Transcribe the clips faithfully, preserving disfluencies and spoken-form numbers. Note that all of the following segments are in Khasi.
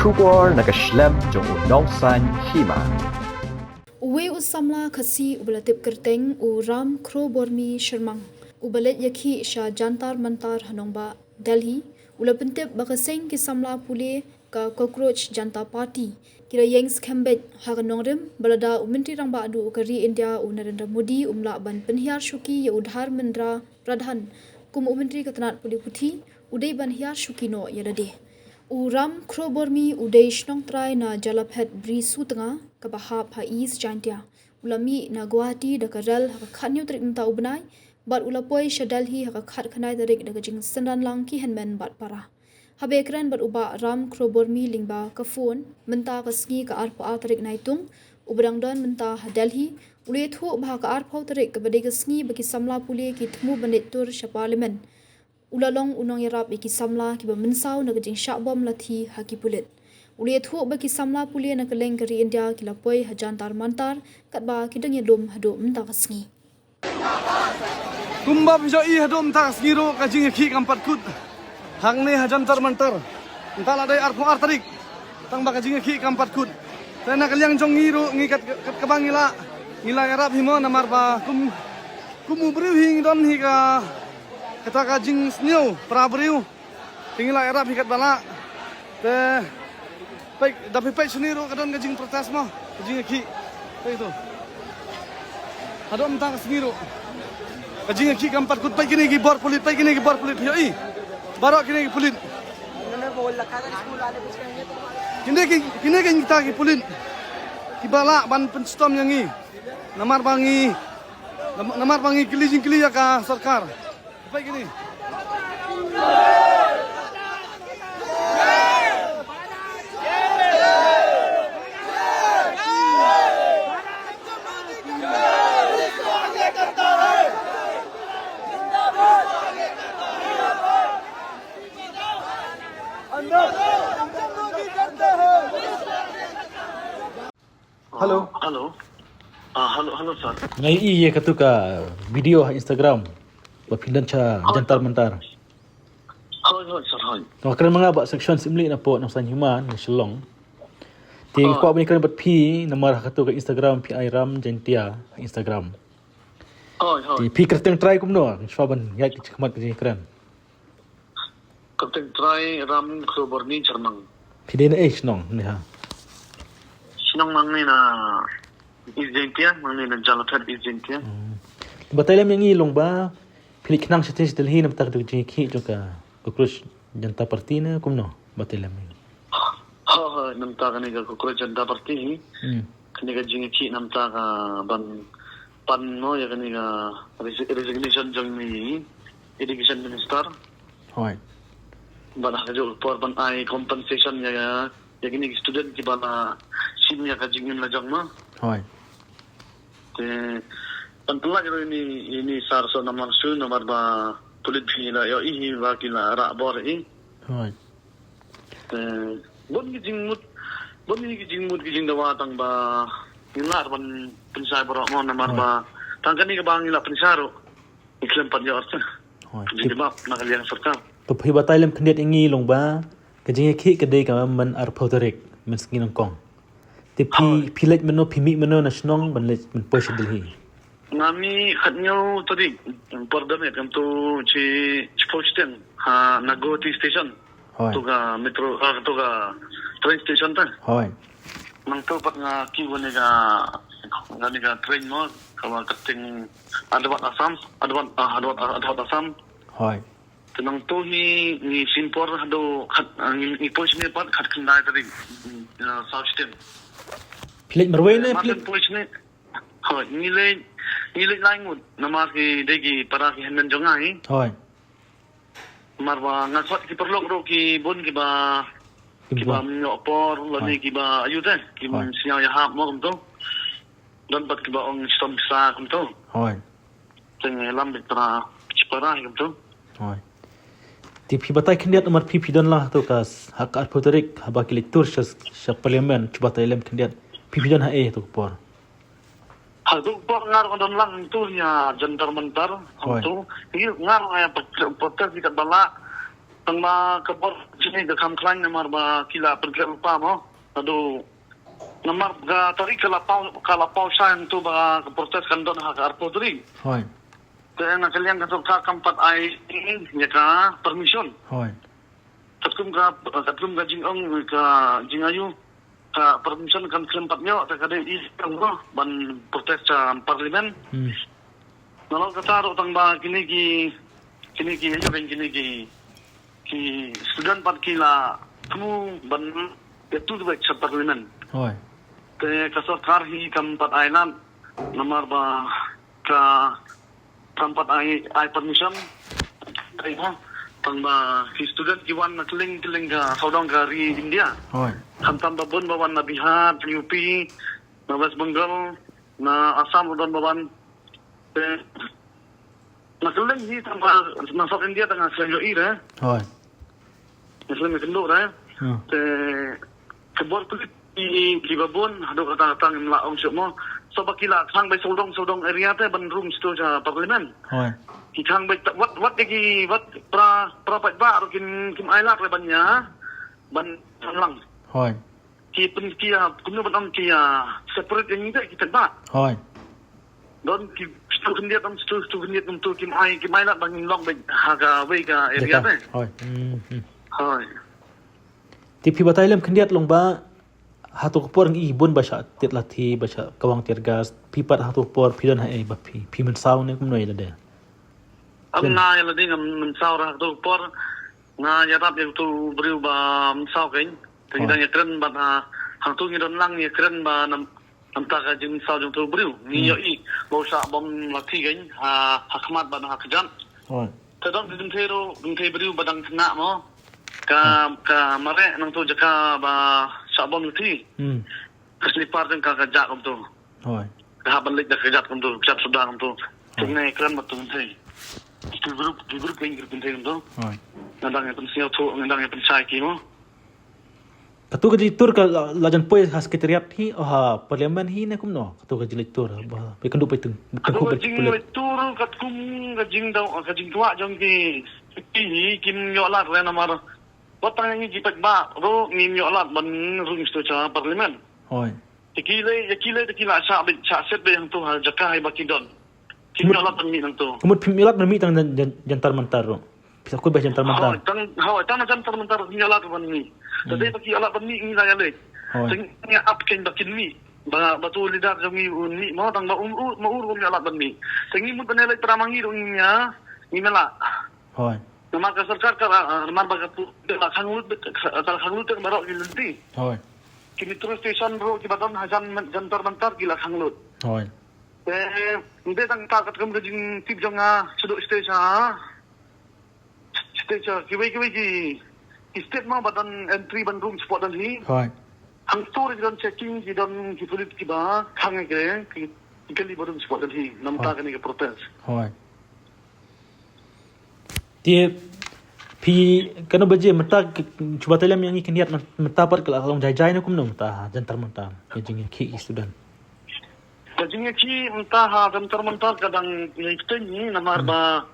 Khubor na ka shlem jong u Nongsaiñ Hima. Uwei u samla Khasi uba la tip kyrteng u Ram Khrobormi Shermang, uba leit ïakhih sha Jantar Mantar ha nongbah Delhi, u la pyntip ba ka seng ki samla pule ka Cockroach Janta Party ki la ïeng skhem beit ha ka nongrim ba lada u Myntri Rangbah Duh ka ri India u Narendra Modi um lah ban pynhiar shuki ïa u Dharmendra Pradhan kum u Myntri ka tnat pule puthi, u dei ban hiar shuki noh ïa lade. U Ram Khrobormi u dei shnong trai na Jalaphet Bri Sutnga kaba hap ha East Jaintia. U la mih na Guwahati da ka rel ha ka khathynñiew tarik mynta u bnai, bad u la poi sha Delhi ha ka khatkhyndai tarik da ka jingsynran lang ki hynmen bad para. Haba ïakren bad u Bah Ram Khrobormi lyngba ka phone mynta ka sngi ka arphew ar tarik Naitung, uba dang don mynta ha Delhi, u la ïathuh ba ha ka arphew tarik kaba dei ka sngi ba ki samla pule ki thmu ban leit tur sha Parliament, u la long u nongïarap ïa ki samla kiba mynsaw na ka jingshah bom lathi ha ki pulit. U la ïathuh ba ki samla pule na kylleng ka ri India ki la poi ha Jantar Mantar katba ki dang ïalum haduh mynta ka sngi. Kumba phi ïohi haduh mynta ka sngi ruh ka jingïakhih kam pat kut hangne ha Jantar Mantar. Mynta la dei arphew ar tarik tang ba ka jingïakhih kam pat kut. Te na ka liang jong ngi ruh ngi kat, kat kaba ngi lah, ngi lah ïarap hi mo, namar ba kum, kum u briew hi ngi don hi ka, kata ka jingsniew para briew. Te ngi lah ïarap hi katba lah. Te peit, da phi peit shane ruh ka don ka jingprotest mo, ka jingïakhih. Peit tu. Haduh mynta ka sngi ruh ka jingïakhih kam pat kut. Peit kine ki bor pulit, peit kine ki bor pulit, phi ïohi. Baroh kine ki pulit. Kine ki, kine ki kita ki pulit kiba lah ban pynshitom ïa ngi. Namar ba ngi, nam-, namar ba ngi kylli jingkylli ïa ka sorkar. Peit kine. Hello. Hello. Ah, hello, hello, sir. Nga ïohi ïa katu ka video ha Instagram ba phi don sha Jantar Mantar. Hooid, hooid, sir, hooid. Nga kren ma nga Bah Section Syiemlieh na pdeng Nongsan Hima na Shillong. Te nga kwah ban kren bad phi namar ha katu ka Instagram phi ai Ram Jaintia ha Instagram. Hooid, hooid. Te phi kyrteng trai kumno? Shuwa ban ïaid ki khmat ka jingkren. Kyrteng trai Ram Khrobormi Shermang. Phi dei na ei shnong ne ha? Shnong nangne na East Jaintia, nangne na Jalaphet East Jaintia. Hmm. Batai lem ïa ngi long ba phi leit khnang shatei shatei hi namar ka jingïakhih jong ka Cockroach Janta Party ne kumno? Batai lem ïa ngi. Ha, ha, namar kane ka Cockroach Janta Party hi. Hmm. Kane ka jingïakhih namar ka ban pan mo ïa kane ka resi-, resignation jong i Education Minister. Hooid. Bad ha kajuh ka por ban ai compensation ïa, ïa, ïa kine ki student kiba la shim ïa ka jingim la jong mo. Hooid. Te ban pyllait ruh ïa ine i Sir Sohnam Wangchuk namar ba pulit phi la ïohi hi ba ki la rah bor hi. Hooid. Te bun ki jingmut, bun ki jingmut ki jingdawa tang ba ngin lah ban pynshai baroh mo namar ba tang kane kaba ngi lah pynshai ruh ngi khlem pat ïoh artylli. Hooid. Jingïarap na ka liang sorkar. To phi batai lem khyndiat ïa ngi long ba ka jingïakhih ka dei ka man arphew tarik, man sngi nyngkong. Te phi, hooid, phi leit mynno, phi mih mynno na shnong ban leit ban poi sha Delhi? Nga mih khathynñiew tarik por da miet, kumto shi, shiphew shiteng ha, na Guwahati station. Hooid. To ka metro, ah, to ka train station te. Hooid. Nangto pat nga kiew kane ka, kane ka train mo, kaba kyrteng Adawat Assam, Adawat, ah, Adawat, ah, Adawat Assam. Hooid. Te nangto hi ngi shim por haduh khat, ah, ngi, ngi poi shane pat khatkhyndai tarik, mm, ah, saw shiteng. Phi leit marwei ne, eh, phi leit? Poi shane. Hooid, ngi leit, ngi leit lai ngut. Namar ki dei ki para ki hynmen jong nga hi. Hooid. Namar ba nga khot ki paralok ruh ki bun kiba, kiba, kiba ym ïoh por, lane, hooid, kiba ayu te, kim, hooid, sngew ïahap mo kumto. Don pat kiba ong shitom pisa kumto. Hooid. Te nga ïalam beit para, shi para hi kumto. Hooid. Te phi batai khyndiat namar phi, phi don la to ka s-, ha ka arphew tarik haba ki leit tur sha, sha Parliament, shu batai lem khyndiat. Phi, phi don ha ei to ka por? Ha to ka por nga ruh nga don lang to ïa Jantar Mantar. Hooid. To, ïa nga ruh nga ïa protest ïa katba lah. Tang ba ka bor jingïaid ka kham khlaiñ namar ba ki la pynkhreh lypa mo. Haduh namar ka tarik ka la paw, ka la paw shai hangto ba ka protest kan don ha ka arphew tarik. Hooid. Te na ka liang ka sorkar kam pat ai ïa ka permission. Hooid. Katkum ka, katkum ka jingong ka jingayu ka permission kan khlem pat ïoh, te ka dei i ban protest ha parliament. Hmm. Nalor kata ruh tang ba kine ki, kine ki, ïa kine ki, ki student pat ki la thmu ban ïa tu beit sha parliament. Hooid. Te ka sorkar hi kam pat ai lad namar ba ka kam pat ai, ai permission. Ai ha, tang ba ki student ki wan na kylleng kylleng ka sawdong ka ri India. Hooid. Khamtam ba bun ba wan na Bihar, U P, na West Bengal, na Assam ruh don ba wan. Te na kylleng hi tang ba na South India tang nga khlem ïohi re. Hooid. Nga khlem ïakynduh re. Hmm. Te ka bor pulit ki, ki ba bun haduh kata kata ngim lah ong shuh mo. So ba ki la khang beit sawdong sawdong area te ban rung sha parliament. Hooid. Ki khang beit wat, wat ki, wat pra, pra paidbah ruh kin, kim ai lad re ban ïa, ban lang. Hooid. Ki pyn, ki ïa, kumno ban ong, ki ïa separate ïa ngi te ki paidbah. Hooid. Don ki stu khyndiat, don stu, stu khyndiat, don tu kim ai, kim ai lad ban long beit ha kawei ka area te. Hooid. Hmm, hmm. Hooid. Te phi batai lem khyndiat long ba hato ka por ngi bun ba shah tied lathi, ba shah kawang tear gas, phi pat hato ka por phi don haei ba phi, phi mynsaw ne kumno ïa lade? Am nga ïa lade ngam mynsaw re hato ka por. Nga ïarap ïa uto u briew ba mynsaw kein. Te ngi dang ïakren bad ha, hangto ngi don lang ïakren ba nam, namta ka jingmynsaw jong uto u briew. Ngi ïohi ba u shah bom lathi kein ha, ha khmat bad ha kjat. Te don ki kynthei ruh, kynthei briew ba dang khynnah mo. Ka, ka mareh nangto jaka ba shah bom lathi. Ka slipar jong ka ka jah kumto. Ka hap ban leit da ka kjat kumto, kjat suda kumto. Te ngi kren bad uto u kynthei. Ki group, ki group kein, group kynthei kumto. Nga dang ïa pynsngewthuh, nga dang ïa pynshai ki mo. Kato ka jingtur ka la, la jan poi ha secretariat hi, o ha parliament hi ne kumno? Kato ka jingleit tur ba, ba kynduh poi teng, ba kynduh poi teng. Kato ka jingleit tur katkum ka jingdaw, ka jingkwah jong ki, ki hi kim ïoh lad re namar. Wat tang ngi ki paidbah ruh ngim ïoh lad ban rung sha parliament. Hooid. Te ki lei, ïa ki lei te ki la shah beit, shah set beit hangto ha jaka hi ba ki don. Kim ïoh lad ban mih nangto. Ka mut phim ïoh lad ban mih tang jan, jan, Jantar Mantar ruh. Phi sa kut beit Jantar Mantar. Hooid, tang, hooid, tang Jantar Mantar ruh phim ïoh lad ban mih. Te dei ba ki ïoh lad ban mih ngi la ïaleit. Hooid. Te ngi ap kein ba kin mih. Ba, ba uto u leader jong ngi un mih mo tang ba um, u, ma u ruh um ïoh lad ban mih. Te ngi mut ban ïaleit para ma ngi ruh ngim ïa, ngim ïa lah. Hooid. Namar ka sorkar ka, ah, namar ba ka pu-, ka la khang lut, ka, ka la khang lut ka baroh ki lynti. Hooid. Ki metro station ruh ki ba don ha jan, Jantar Mantar ki la khang lut. Hooid. Te, nte tang ta katkum ka jingtip jong nga, sha state sha, state sha, kiwei kiwei ki, ki state ma ba don entry ban rung spot don hi. Hooid. Hangto ruh ki don checking, ki don ki pulit ki ba khang ïa ki, ki, ki kali ba rung spot don hi. Namta kane ka protest. Hooid. Te phi kano baje mynta, shu batai lem ïa ngi khyndiat, mynta pat ka la long jai jai ne kumno mynta ha Jantar Mantar, ka jingïakhih ki student? Ka jingïakhih mynta ha Jantar Mantar ka dang ïai ktiñ hi namar ba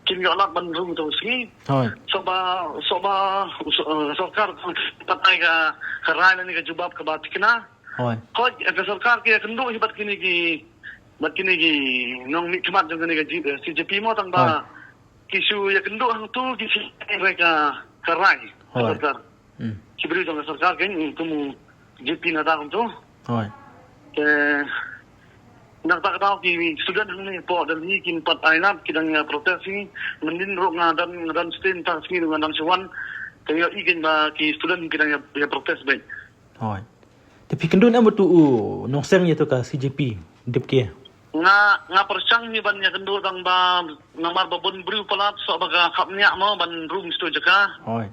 kim ïoh lad ban rung uto u sngi. Hooid. Shuh ba, shuh ba, shuh, eh, sorkar pat ai ka, ka rai lane ka jubab kaba tikna. Hooid. Hooid, ka sorkar ki ïakynduh hi bad kine ki, bad kine ki nongmihkhmat jong kane ka G-, eh, C J P mo tang ba ki shu ïakynduh hangto ki shu ai ka, ka rai ka sorkar. Ki briew jong ka sorkar kein kum u J P Nadda kumto. Hooid. Te na kata ka daw ki student hangne hapoh Delhi kim pat ai lad, ki dang ïa protest hi. Mynnin ruh nga don, nga don state, mynta ka sngi ruh nga dang shu wan. Te nga ïohi kein ba ki student ki dang ïa, ïa protest beit. Hooid. Te phi kynduh ne em uto u nongseng ïa uto ka C J P, dep ke? Nga, nga pyrshang hi ban ïakynduh tang ba namar ba bun briew palat, shuh ba ka khapniah mo ban rung sha uto jaka. Hooid.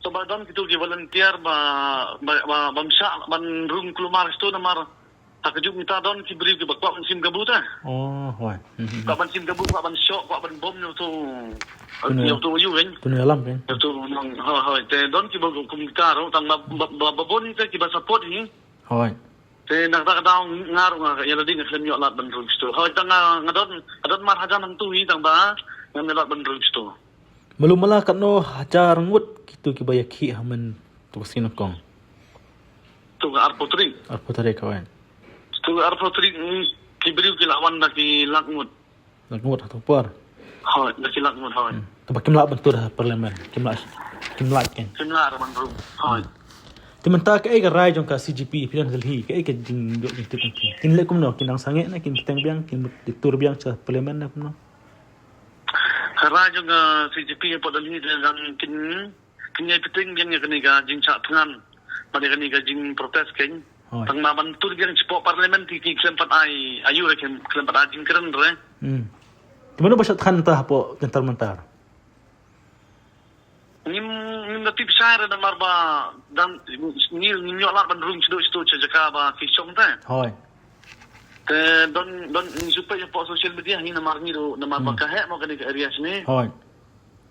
Shuh ba don kito ki volunteer ba, ba, ba, bym shah ban rung kulmar sha uto namar ha kajuh mynta don ki briew ki ba kwah ban shim kabu te. Oh, hooid. Hmm, hmm, hmm. Kwah ban shim kabu, kwah ban shoh, kwah ban bom ïa uto. Ïa uto u ïu kein. Ïa uto u nong, hooid, hooid. Te don ki ba kum kita ruh, tang ba, ba, ba, ba bun te ki ba support hi. Hooid. Te na kata ka daw nga ruh nga ïa lade nga khlem ïoh lad ban rung sha uto. Hooid, tang nga, nga don, nga don marhajan hangto hi tang ba ngam ïoh lad ban rung sha uto. Malu mala katno hajar ngut kitu kiba ïakhih ha mynta ka sngi nyngkong? Tu ka arphew tarik. Arphew tarik, hooid. Tu ka arphew tarik, mm, ki briew ki la wan da ki lak ngut. Lak ngut ha tu por. Hooid, da ki lak ngut, hooid. Hmm. Te ba kim lah ban tur ha parliament, kim lah, kim lah kein. Kim lah ban rung, hooid. Hmm. Te mynta kaei ka rai jong ka C J P phi don Delhi, kaei ka jingïoh jingtip jong phi? Kin leh kumno, kin nang sangeh ne kin bteng biang, kin mut tur biang sha parliament ne kumno? Ka rai jong ka C J P hapoh Delhi te dang kin, kin ïai bteng biang ïa kane ka jingshah thngan bad ïa kane ka jingprotest kein. Hooid. Tang ma ban tur biang shapoh parliament te ki khlem pat ai, aiu re, khlem, khlem pat ai jingkren re. Hmm. Te mano ba shah thngan mynta hapoh Jantar Mantar? Ngim, ngim da tip shai re namar ba dang, ngi, ngim ïoh lad ban rung shaduh shaduh sha jaka ba ki shong te. Hooid. Te don, don ngi shu peit hapoh social media hi namar ngi ruh, namar ba, hmm, ka heh mo kane ka area shane. Hooid.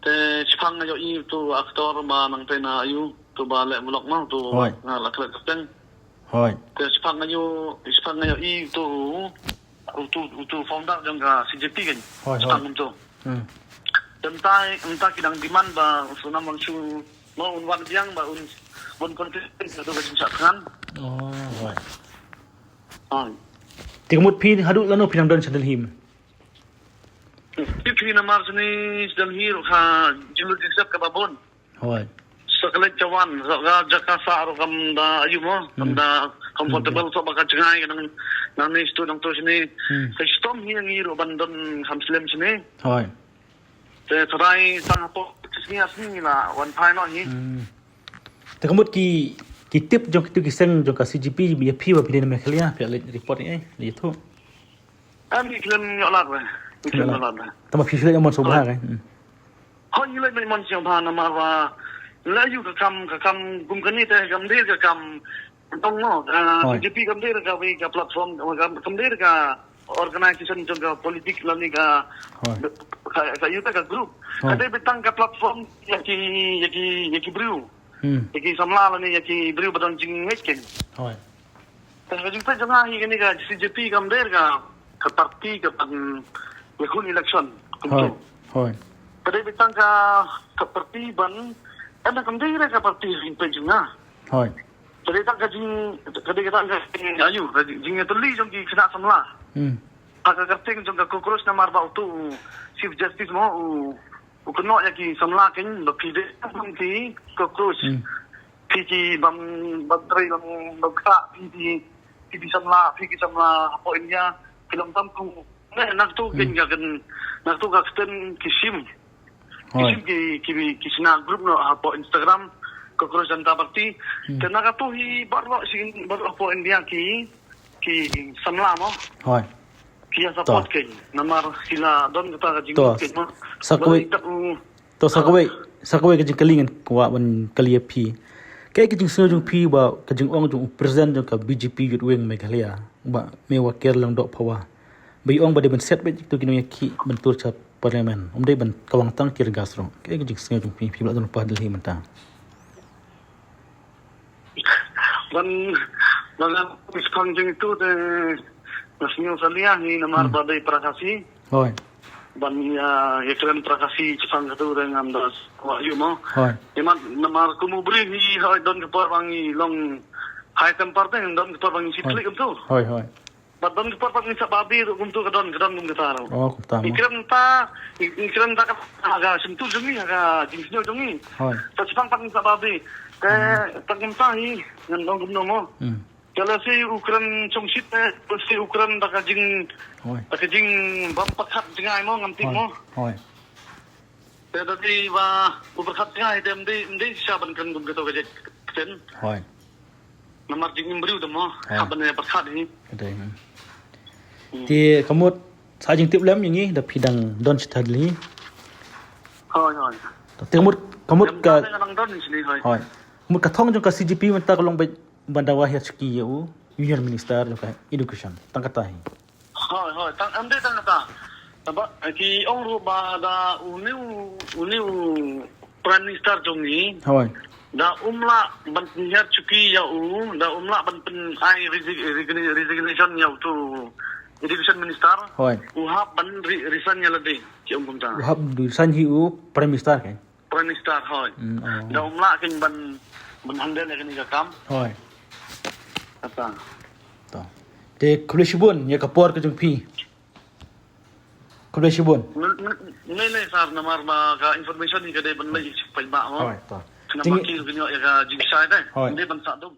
Te shaphang nga ïohi tu actor ba nangta na aiu, tu ba leh vlog mo, tu, hooid, nga la klet kyrteng. Hooid. Te shaphang nga ïoh, shaphang nga ïohi tu, utu, utu founder jong ka C J P kein. Hooid, hooid. Shaphang kumtu. Hmm. Te mynta, mynta ki dang demand ba u Sonam Wangchuk mo un wan biang ba un, un contribute ïa ka jingshah thngan. Oh, hooid. Hooid. Te ka mut phi haduh lano phi dang don sha Delhi? Phi, phi namar shane sha Delhi ruh ka jinglut jingsep kaba bun. Hooid. Sa ka leit ka wan, sa ka jaka sah ruh kam da aiu mo, kam, hmm, da comfortable, hmm, sa ba ka jngai ka nang, nangne shatu nangtu shane. Hmm. Sa shitom hi ngi ruh ban don kham slem shane. Hooid. Te tharai tang hapoh ka sngi ar sngi la wan phai noh hi. Hmm. Te ka mut ki, ki tip jong kitu ki seng jong ka C J P ïa phi ba phi dei na Meghalaya, phi leit report ïa, eh, ïathuh. Em, ngi khlem ïoh lad re. Ngi khlem ïoh lad re. Tang ba phi shu leit mon sngewbha, hooid, ke? Hmm. Hooid, ngi leit mon sngewbha namar ba la ïoh ka kam, ka kam kum kane te kam dei ka kam dong no. Ah, hooid. B J P kam dei ka wei ka platform, kam, kam dei ka organization jong ka politik lane ka, hooid, ka, ka ïoh ka group. Hooid. Ka dei beit tang ka platform ïa ki, ïa ki, ïa ki briew. Hmm. Ïa ki samla lane ïa ki briew ba don jingngeit kein. Hooid. Te ka jingpeit jong nga hi kane ka C J P kam dei ka, ka party ka ban ïakhun election. Kumtu. Hooid, hooid. Ka dei beit tang ka, ka party ban, em, kam dei re ka party, ka jingpeit jong nga. Hooid. Ka dei tang ka jing, ka dei tang ka jing, aiu, ka jing, jingïatylli jong ki khynnah samla. Hmm. Ha ka kyrteng jong ka cockroach namar ba utu u Chief Justice mo u, u kynnoh ïa ki samla kein ba phi dei tang ki cockroach. Hmm. Phi ki bym, bym trei lam, bym kha, phi ki, phi ki samla, phi ki samla hapoh India, phi long tam kum. Ne, na katu, hmm, kein ka kein, na katu ka kyrteng ki shim. Ki, hooid, shim ki, ki, ki shna group noh hapoh Instagram, Cockroach Janta Party. Hmm. Te na katu hi baroh shi, baroh hapoh India ki, ki samla mo. Hooid. Ki ïa support, to, kein. Namar ki la don kata ka jing, to, kein mo. Sa kawei. Bad ita u To, sa kawei, sa kawei ka jingkylli ngan kwah ban kylli ïa phi. Kaei ka jingsngew jong phi ba ka jingong jong u president jong ka B J P Youth Wing Meghalaya, Bah Mewakir Lyngdoh Phawa, ba i ong ba dei ban siat beit ïa kito ki nongïakhih ban tur sha parliament, ym dei ban kawang tang ki rgas ruh. Kaei ka jingsngew jong phi, phi ba la don lypa Delhi mynta? Ban, ban, ban, shaphang jong itu te, nga sngew salia hi namar, hmm, ba dei para Khasi. Hooid. Ban ïa, ïa kren para Khasi shaphang katu te ngam da kwah ïa mo. Hooid. Ïa mat namar kum u briew hi, hooid, don ka por ba ngi long high temper te, don ka por ba ngi, hooid, shit klik kumtu. Hooid, hooid. Bad don ka por pat ngi sah babe ruh kumtu, ka don, ka don kum kata ruh. Oh, kumta mo. Ngi kren ta, ngi, ngi kren ta ka, ha ka shyntur jong ngi, ha ka jingsngew jong ngi. Hooid. Ta shaphang pat ngi sah babe. Te, hmm, ta kumta hi, ngan ong kumno mo. Hmm. Te lehse u kren shongshit te, lehse u kren da ka jing, hooid, da ka jingbym pyrkhat jngai mo, ngam tip mo. Hooid. Hooid. Te da dei ba u pyrkhat jngai te ym dei, ym dei shisha ban kren kum kato ka jait ktien. Hooid. Namar jingim briew te mo, hooid, hap ban ïa pyrkhat hi. Ka dei, hmm. Hmm. Te ka mut sa jingtip lem ïa ngi da phi dang don sha Delhi. Hooid, hooid. Te ka mut, ka mut ka, ka dang don shane, hooid. Hooid. Ka mut ka thong jong ka C J P mynta ka long beit ban dawa hiar shuki ïa u Union Minister jong ka Education. Tang kata hi. Hooid, hooid, tang, ym dei tang kata. Namar ki ong ruh ba da une u, une u Prime Minister jong ngi. Hooid. Da um lah ban pynhiar shuki ïa u, da um lah ban pyn-, ai resi-, resign-, resignation ïa utu, Education Minister. Hoi. U hap ban re-, resign ïa lade, ki ong kumta. U hap resign hi u Prime Minister kan. Prime Minister, hoi. Hmm, oh. Da um lah kan ban, ban handle ïa kane ka kam. Hoi. Kata. To. Te khublei shibun ïa ka por ka jong phi. Khublei shibun. Ngan, ngan, ngan, ngan, sir, namar ba ka information hi ka dei ban leit paidbah mo. Hoi, to. Namar ki ruh kin ïoh ïa ka jingshai te. Hoi. Ngan dei ban sah dum.